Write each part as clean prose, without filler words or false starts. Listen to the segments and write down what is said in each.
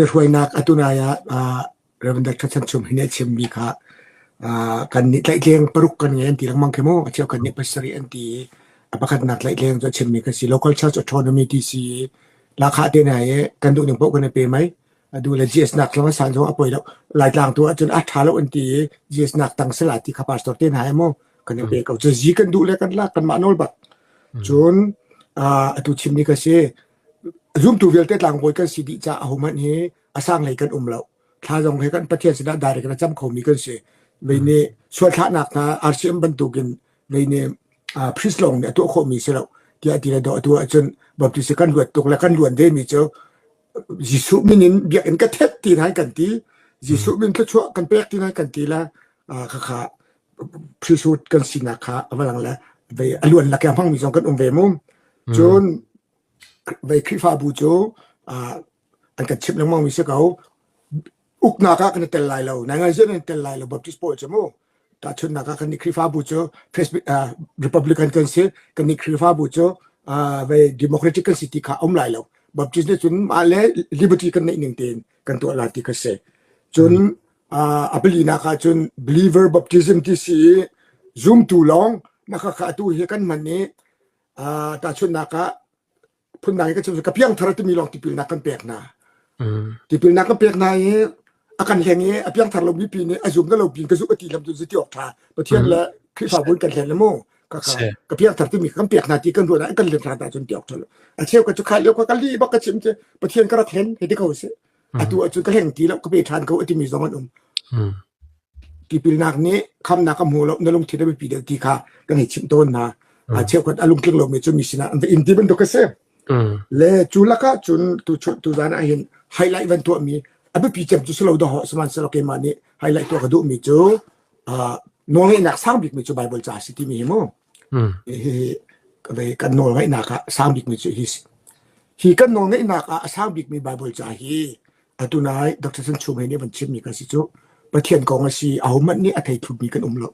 Hruainak atu nai ah Rev. Dr. Chan Chum hi nih a chimmi kha kan nih tlaihtleng paruk kan ngei an ti lengmang khi mu. A cheu kan nih pasarih an ti i a pakhatnak tlaihtleng cu a chimmi kan si. Local Church Autonomy ti si i lahkhah te hna i kan duh ning paoh kan i pe mei. A duh le GS nak zong a san zong a poi lo. Laitlang tu ahcun a ṭha lo an ti i GS nak tang sala ti kha pastor te hna i mu kan i pe ko. Cu zi kan duh le kan lak kanmah nawl bak. Cun atu chimmi ka si. Zumtu vialte tlangbawi kan si dih caah ahohmanh hi a sanglei kan um lo. Thla zong he kan Pathian sinah direct in a cam khomi kan si. Vei nih sualthlahnak hna RCM bantukin vei nih priest lawng nih a tuah khawhmi si lo tiah ti le dawh atu ahcun Baptist kan luat tuk le kan luan vemi cu Jesuh min in biakinn ka thet ti hna kan ti. Jesuh min thluachuah kan pek ti hna kan ti le khakha priesthood kan sinak kha a va lang le vei a luan lak i a hmangmi zong kan um ve mu. Cun Vei Khrihfabu cu an kan chimh lengmang mi si ko. Uknak ah kan i tel lai lo. Nainganzi kan i tel lai lo Baptist pawl cu mu. Tahchunhnak ah kan nih Khrihfabu cu Republican kan si. Kan nih Khrihfabu cu vei Democratic kan si ti kha um lai lo. Baptist nih cun mah le liberty kan neih ning tein kan tuah lai ti kha si. Cun a palinak ah cun believer baptism ti si i zumtu lawng mah khakha atu hi kan hman i tahchunhnak ah phundang in ka chim ka piangthar timi lawng tipilnak kan pek hna. Tipilnak kan pek hna i a kan hleng i a piangthar lomi pi nih a zum na lo pin ka zumh a ti lam cu ti awk ṭha. Pathian le Khrihfabu in kan hlen le mu. Ka ka ka piangthar timi kan pek hna ti kan ruah kan hlen hna cun ti awk ṭha lo. A cheu ka cu kha lio ka ka li bak ka chim cu Pathian ka rak hlen hei ti ko si. Atu ahcun ka hleng ti lo ka pe ṭhan ko a timi zong an um. Tipilnak nih khamnak a hmu lo na lungthin a biapi deuh ti kha kan hei chimh tawn hna. A cheukhat a lungtling lomi cu mi sinah an va in ti bantuk a si. Le cu lakah cun tu tu zan ah hin highlight van tuahmi a biapi cem cu si lo dawh sihmanhsehlaw keimah nih highlight tuah ka duhmi cu nawlngeihnak sang bikmi cu Bible ca a si timi hi mu. Hi kan nawlngeihnak ah sang bikmi cu hi si. Hi kan nawlngeihnak ah a sang bikmi Bible ca hi Atu nai Dr. San Chum he nih van chimmi kan si cu Pathian kong a si ahohmanh nih a thei thutmi kan um lo.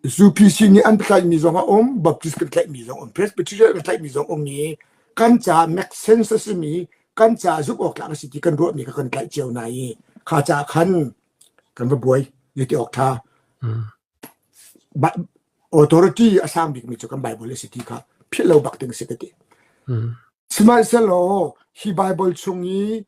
UPC nih an tlaihmi zong a um, Baptist kan tlaihmi zong um, Presbyterian kan tlaihmi zong um i kan ca make sense a simi kan ca zumh awk tlak a si ti kan ruahmi kha kan tlaih cio na i kha ca khan kan va buai ti awk ṭha. Authority a sang bikmi cu kan Bible a si ti kha philh lo bak ding si ka ti. Sihmanhsehlaw hi Baibal chung i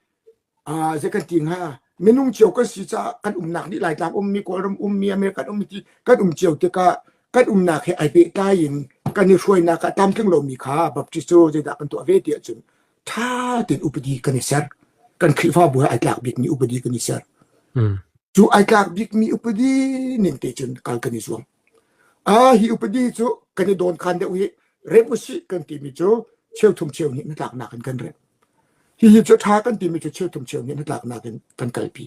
zei kan ti hnga minung cio kan si caah kan umnak nih Laitlang ummi Kawlram ummi American ummi ti kan um cio tikah kan umnak he ai pehtlai in kan i hruainak ah tlamtling lomi kha Baptist cu zeidah kan tuah ve ti ahcun ṭha tein upadi kan i ser. Kan Khrihfabu he ai tlak bikmi upadi kan i ser. Cu ai tlak bikmi upadi ning te cun kal kan i zuam. Ah hi upadi cu kan i dawnkhan deuh hi remh usih kan timi cu cheuthum cheu hnih hnatlaknak in kan remh. Hihi cu ṭha kan timi cu cheuthum cheu hnih hnatlaknak in kan kalpi.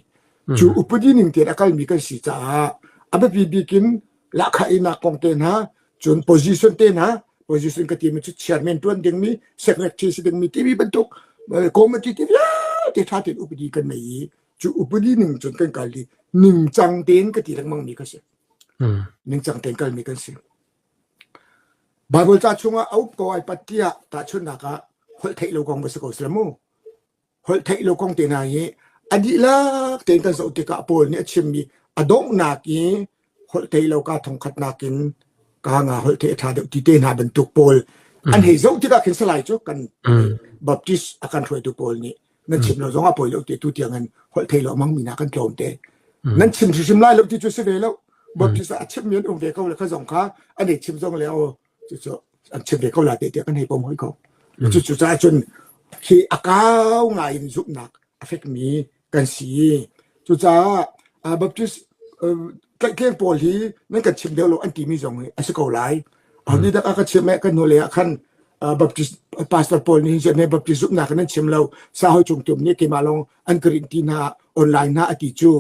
Cu upadi ning tein a kalmi kan si caah a biapi bik in lahkhah inak kong te hna, cun position te hna, position ka timi cu chairman ṭuan dingmi, secretary si dingmi timi bantuk committee ti vialte ṭha tein upadi kan nei i cu upadi ning cun kan kal i ningcang tein ka ti lengmang mi ka si. Ningcang tein kalmi kan si. Baibal ca chungah a up ko ai pat tiah tahchunhnak ah holh theih lo kong va si ko sila mu. Holh theih lo kong te hna hi a dihlak tein kan zoh tikah Paul nih a chimmi a donghnak i holh theih lo ka thongkhatnak in ka nga holh theih a ṭha deuh ti te hna bantuk pawl an hei zoh tikah khin salai cu kan Baptist a kan hruaitu pawl nih nan chim lo zong a poi lo ti tu tiang in holh thei lo mang mi na kan tlawm te nan chim hrimhrim lai lo ti cu si ve lo Baptist a chim mi an um ve ko le kha zong kha an ei chim zong le o cu cu an chim ve ko la te te kan hei pom hoi ko cu cu ca cun khi a kau ngai in zumhnak a fek mi kan si cucaah Baptist tlaihtleng pawl hi nan kan chim deuh lo an timi zong hi a si ko lai Ni dak a ka chim kan hnu lei ah khan Baptist pastor pawl nih hin Baptist zumhnak nan chim lo sa hoi cung tum nih keimah lawng an ka rinh ti hna online hna a ti cu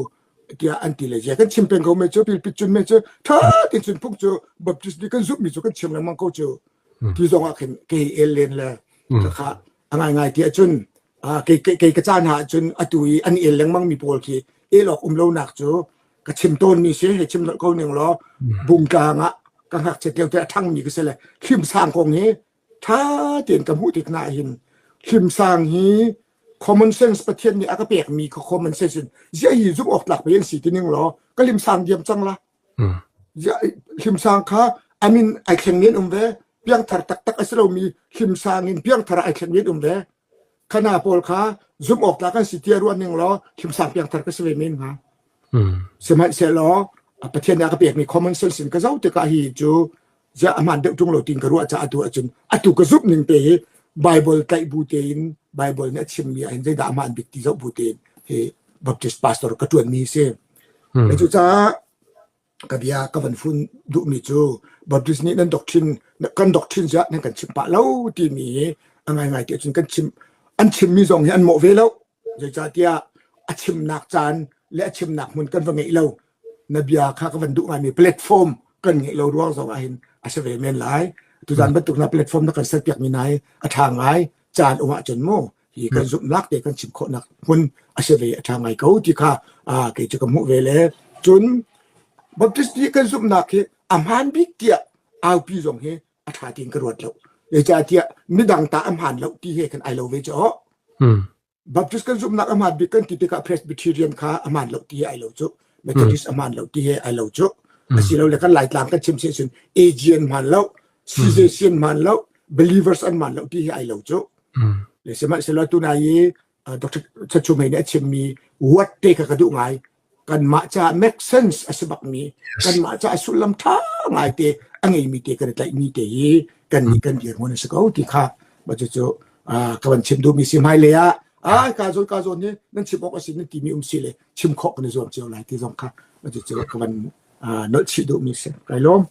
tiah an ti le zia kan chim peng ko me cu pilpit cun me cu tha tin cun phung cu Baptist nih kan zumh mi cu kan chim lengmang ko cu ti zong ah khin kei el len le kha a ngai ngai ti ahcun kei kei ka caan ah cun atu i an el lengmang mi pawl khi el awk um lonak cu ka chim tawnmi si hei chim ko ning law bungtlang ah ka ngakchiat lio te a ṭhangmi ka si le hlimsang kong hi ṭha tein ka hmuh tik na hin hlimsang hi Common sense Pathian nih a ka pekmi kha common sense in ziah hi zumh awk tlak pei an si ti ning law ka limsang diam cang la. Hlimsang kha amin ai thleng men um ve. Piangthar taktak a si lomi hlimsang in piangthar ai thleng men um ve. Khana pawl kha zumh awk tlak an si tiah ruah ning law hlimsang piangthar ka si ve men hnga. Sihmanhsehlaw Pathian nih a ka pekmi common sense in ka zoh tikah hi cu ziah a hmaan deuh ṭung lo tiin ka ruah caah atu ahcun atu ka zumh ning te hi Bible tlaih bu tein Bible nih a chimmi ahhin zeidah a hmaan bik ti zoh bu tein hi Baptist pastor ka ṭuanmi si. Cucaah ka bia ka van fun duhmi cu Baptist nih nan doctrine kan doctrine ziah nan kan chimh pah lo timi hi a ngaingai ti ahcun kan chim an chimmi zong hi an mawh ve lo. Zeicahtiah a chimnak caan le a chimnak hmun kan va ngeih lo. Na bia kha ka van duh ngaimi platform kan ngeih lo ruang zong ahhin a si ve men lai. Tuzan bantuk na platform na kan serpiakmi hna hi a ṭha ngai. Caan um ahcun mu hi kan zumhnak te kan chim khawhnak hmun a si ve a ṭha ngai ko ti kha kei cu ka hmuh ve le cun Baptist nih kan zumhnak hi a hmaan bik tiah aupi zong hi a ṭha tiin ka ruat lo. Zeicahtiah midang ta a hmaan lo ti he khan ai lo ve cu. Baptist kan zumhnak a hmaan bik kan ti tikah Presbyterian kha a hmaan lo ti he ai lo cu. Methodist a hmaan lo ti he ai lo cu. Asilole kan Laitlang kan chim si ahcun Aegean hmaan lo, Caesarian hmaan lo, believers an hmaan lo ti he ai lo cu. Le sihmanhsehlaw tunai i Dr. Chachumei nih a chimmi word te kha ka duh ngai. Kanmah caah make sense a si bakmi, kanmah caah sullam ṭha ngai te a ngeimi te kan i tlaihmi te hi kan nih kan dirhmun a si ko ti kha cucu ka van chim duhmi si hmailei ah ai ka zawn ka zawn hi nan chim awk a si nan timi um si le chim khawh kan i zuam cio lai ti zong kha cucu ka van nolh chih duhmi si. Kai lawm.